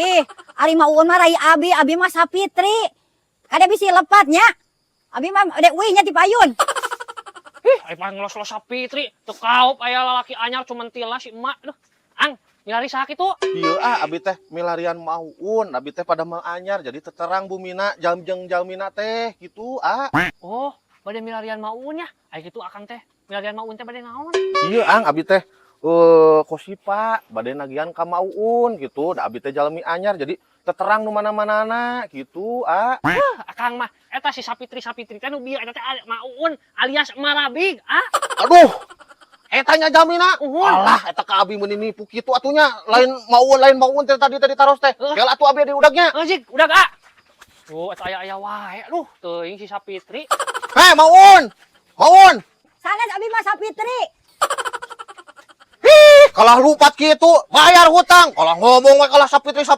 Ih, ari Ma Uun mah rai abi, abi mah Sapitri. Kade bisi lepat nya. Abi mah dek uih nya ti payun. Ih, ai panglos-los Sapitri, teu kaop aya lalaki anyar cuman tila si emak. Duh, Ang, milari saha kitu? Ieu ah, abi teh milarian Ma Uun, abi teh pada mal anyar, jadi teu terang bumina jam jeung jalmina teh gitu ah. Oh, bade milarian Ma Uun ya. Ai kitu akang teh milarian Ma Uun teh bade naon? Iya Ang, abi teh eh kosipa bade nagihan ka Ma Uun gitu, da abi teh jalmi anyar, jadi teu terang nu mana-manana gitu ah. Huh, akang mah eta si Sapitri Sapitri teh nu bieu eta teh Ma Uun alias Marabig, ah. Aduh, eta nya jalmina. Uhun. Alah, eta ka abi meuni nipu kitu atunya, lain Ma Uun, lain Ma Uun teh tadi tadi taros teh. Heuh. Kela atuh abi di udagnya. Heuh, jig, udah ah. Oh, eta aya-aya wae. Aduh, teuing si Sapitri. Hei, Ma Uun. Ma Uun. Sanes, abi mah Sapitri. Hih, kalah lupat gitu, bayar hutang. Kalau ngomong we kalah Sapitri.